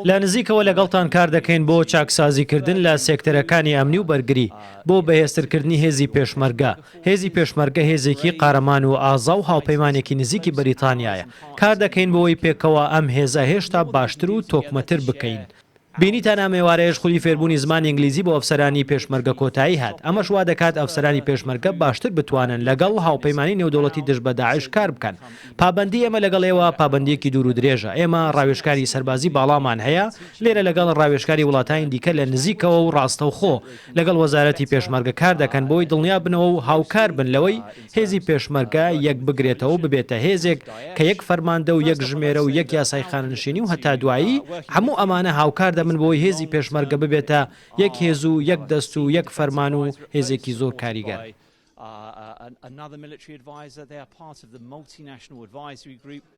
لە نزیکەوە لەگەڵتان کار دەکەین بۆ چاکسازیکردن لە سێکتەرەکانی ئەمنی و بەرگری، بۆ بەهێزترکردنی هێزی پێشمەرگە. هێزی پێشمەرگە هێزێکی قارەمان و ئازا و هاوپەیمانێکی نزیکی بەریتانیایە. کار دەکەین بۆوەی پێکەوە ئەم هێزە هێشتا باشتر و تۆکمەتر بکەین. بینیتان ئەم ئێوارەیەش خولی فێربوونی زمانی ئینگلیزی بۆ ئەفسەرانی پێشمەرگە کۆتایی هات، ئەمەش وا دەکات ئەفسەرانی پێشمەرگە باشتر بتوانن لەگەڵ هاوپەیمانی نێودەوڵەتی دژ بە داعش کار بکەن. پابەندی ئێمە لەگەڵ ئێوە پابەندییەکی دوور و درێژە، ئێمە ڕاوێژکاری سەربازی باڵامان هەیە لێرە لەگەڵ ڕاوێژکاری وڵاتانی دیکە لە نزیکەوە و ڕاستەوخۆ لەگەڵ وەزارەتی پێشمەرگە کار دەکەن بۆی دڵنیا بنەوە و هاوکار بن لەوەی هێزی پێشمەرگە یەک بگرێتەوە و ببێتە هێزێک کە یەک فەرماندە و یەک ژمێرە و یەک یاسای خانەنشینی و هەتا دوایی، هەموو ئەمانە هاوکار دەبن بۆی هێزی پێشمەرگە ببێتە یەک هێز و یەک دەست و یەک فەرمان و هێزێکی زۆر کاریگەر.